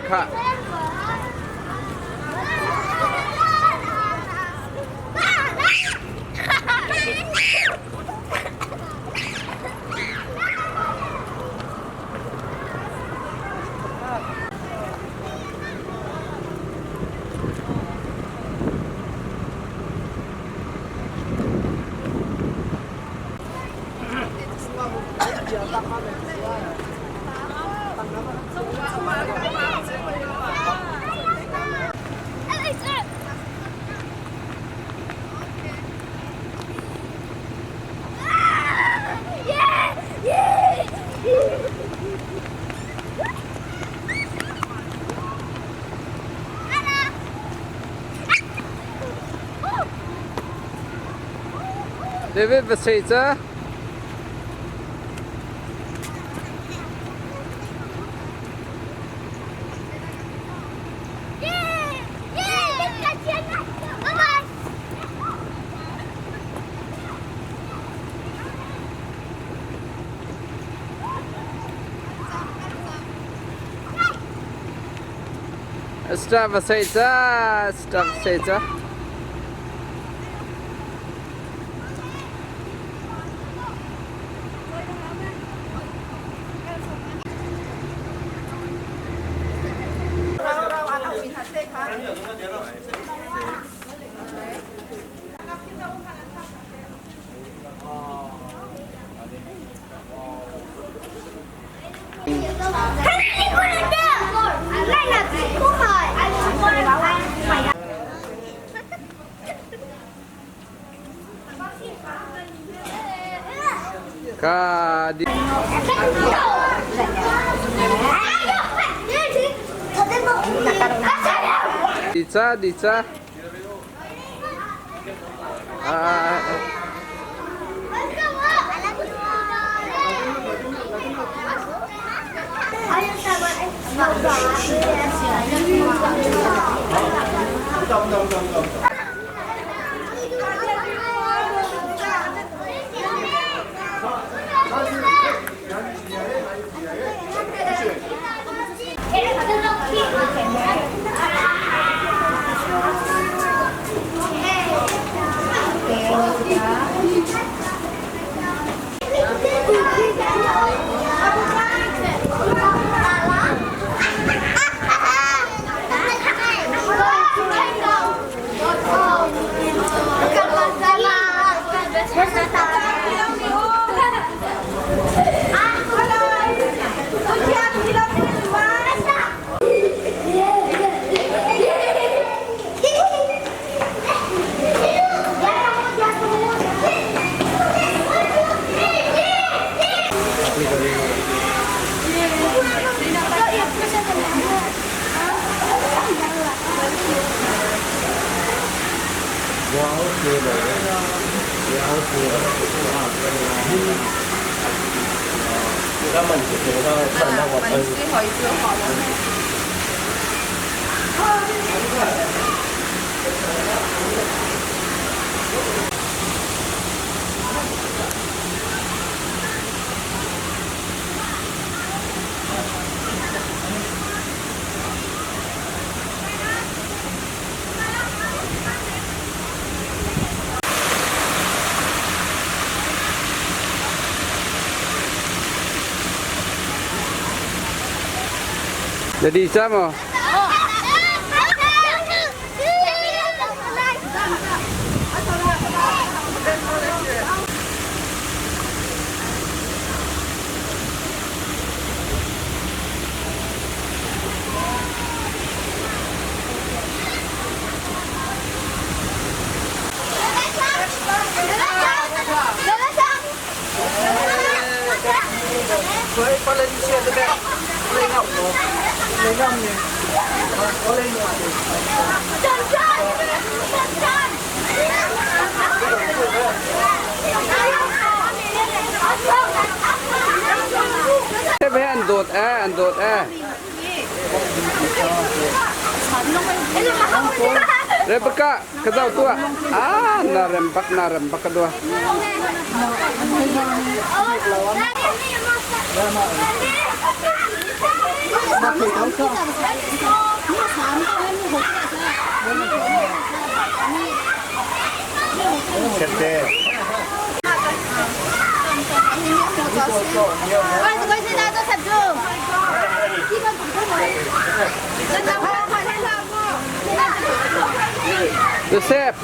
Khah. David va seh ca. Stop va seh ca. Stop seh ca. Ka di. Dica, dica. Ah, Na di ca maw? An dawt ee, an dawt ee. Rebecca, ka zoh tuah. Ah, na rem bak, na rem bak ka dua. Joseph.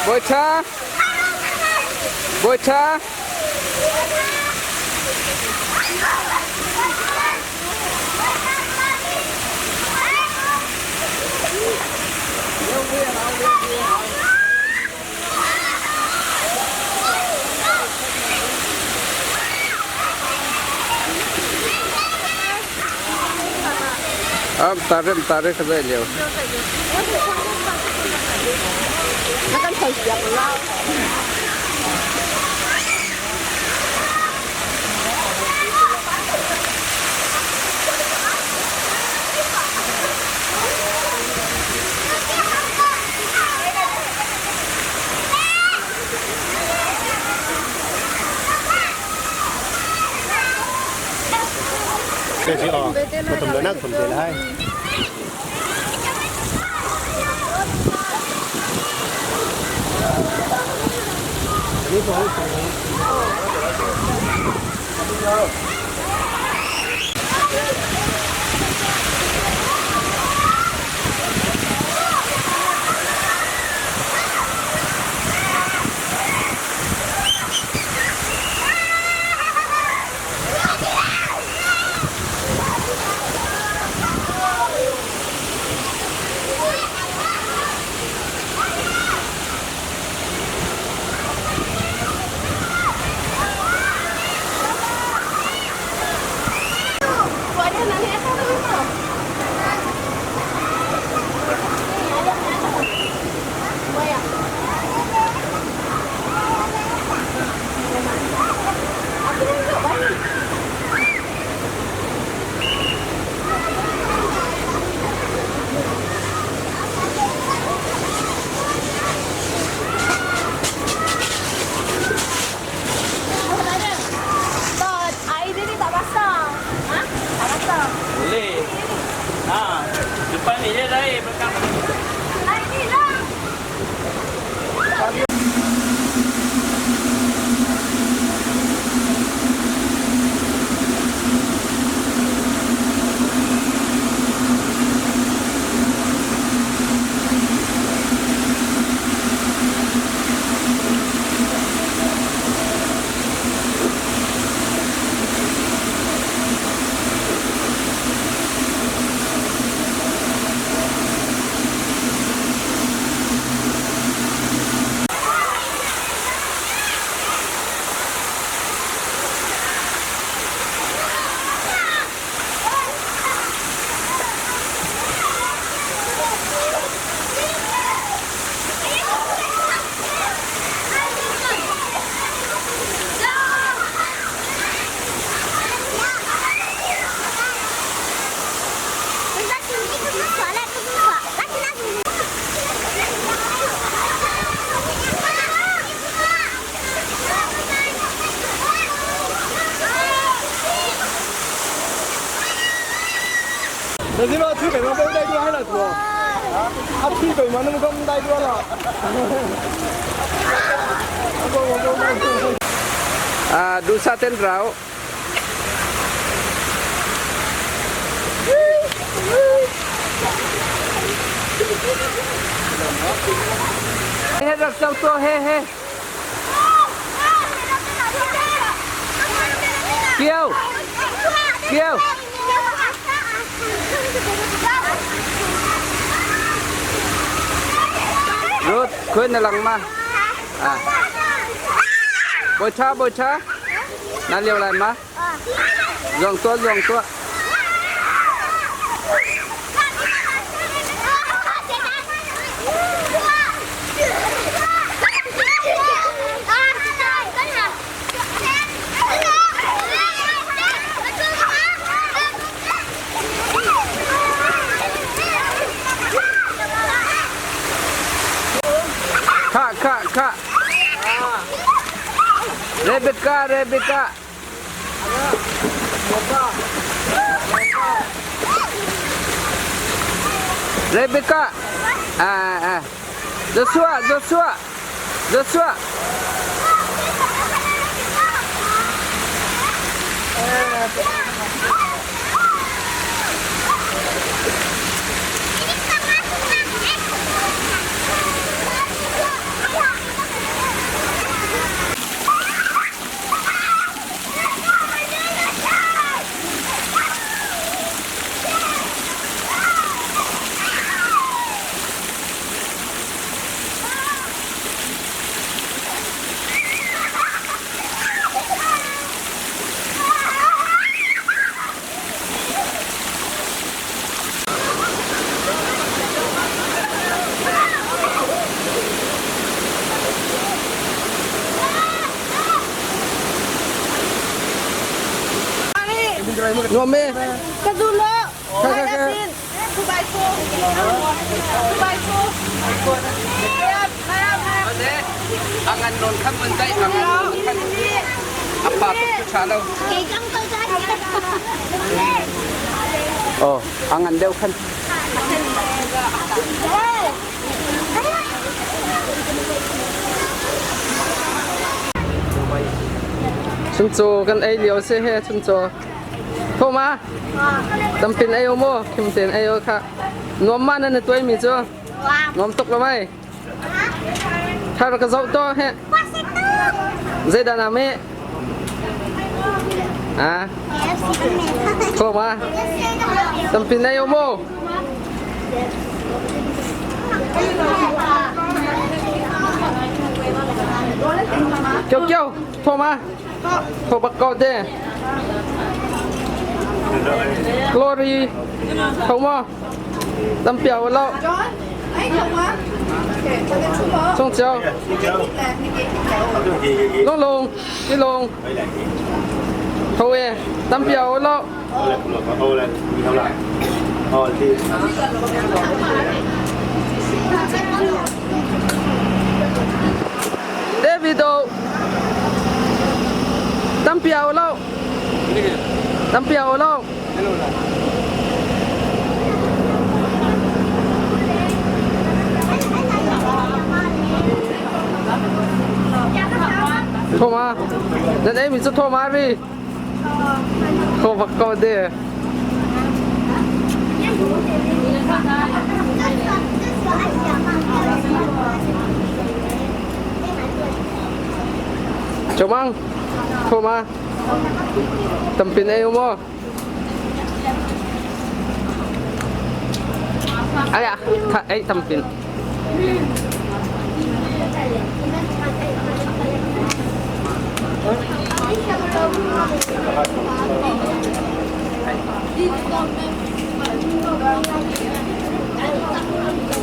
Bawi ṭha. Bawi ṭha. Tare tare ka zai lio. Boleh. Ha, depan ni je dah belakang. Dusa ten rau. He rak cang to he he. Kieu. Kieu. Rut, khuyên na lang ma. À. Bôi cha, bôi cha. Na liều lại ma. Dòng tua, dòng tua. Rebecca, Rebecca. Rebecca. Ah, ah. Joshua, Joshua. Joshua. Nuam me. Ka zulo. Kai asin. Dubai ko. Dubai ko. Angan non khan mun dai angan non khan apa tuk tu cha lo. Oh, angan deuh khan. Chuncaw kan ei lio si he chuncaw. Tho ma? Tampin ei o mu, khim ten ei o kha. Nuam ma nan na tuai mi cu? Nuam tuk lo mai. Thar ka zoh to he. Zeidah na me? Ah? Tho ma? Tampin ei o mu. Kio kio, tho ma. Tho bak ko te. Glory, tho ma. Tam piao lo. Song chiao. Long long, đi long. Tho e, tam piao lo. Davido tampi au lo tampi au lo Thoma nan ei mi cu thoma ri Tho bak ko de Chomang Thoma tampin ei maw Ai ah tha ei tampin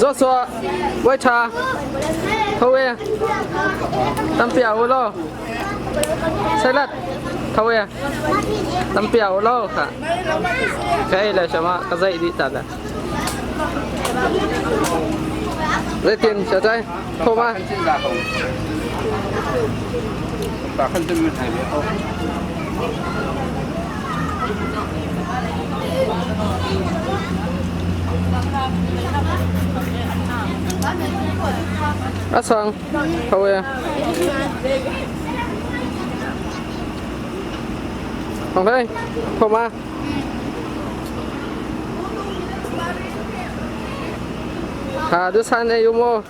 Joshua Wai tha Tho e Tampi au lo Salad Tho e Tampi au lo kha Ka ei le shama ka zai di ta la Zeitin sia cai Tho ma A sang Tho e Hong đây Tho ma Tha du san ei u mu.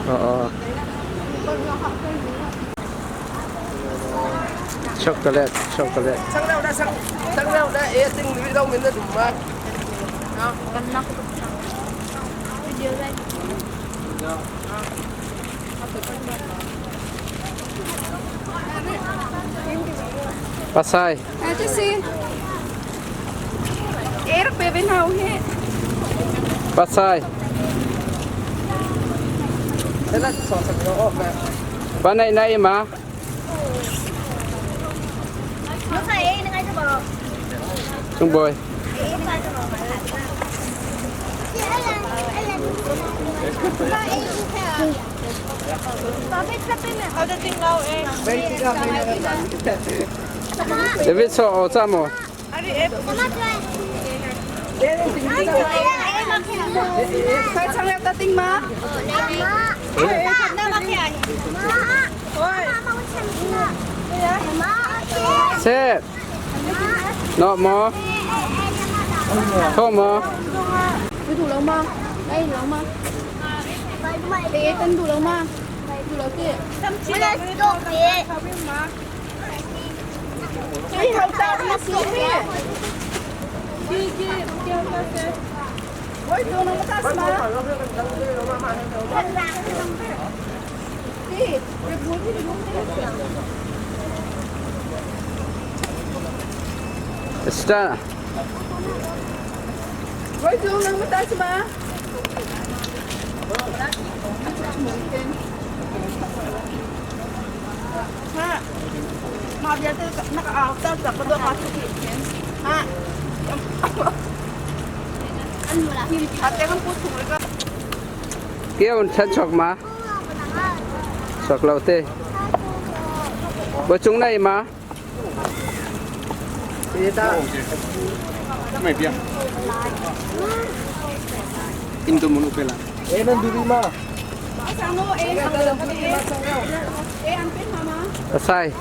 Oo. Chocolate, chocolate. Pasai. Pasai. Pa nai nai ma. Cung Bawi. David so o cha mo. Sếp. Nọ mò. Thô mò. đủ lâu mà đây lâu mà để tân đủ lâu mà đủ lâu kia Sta. Kêu thân chọc mà. Chọc lâu tê. Bữa chúng này mà. Sai.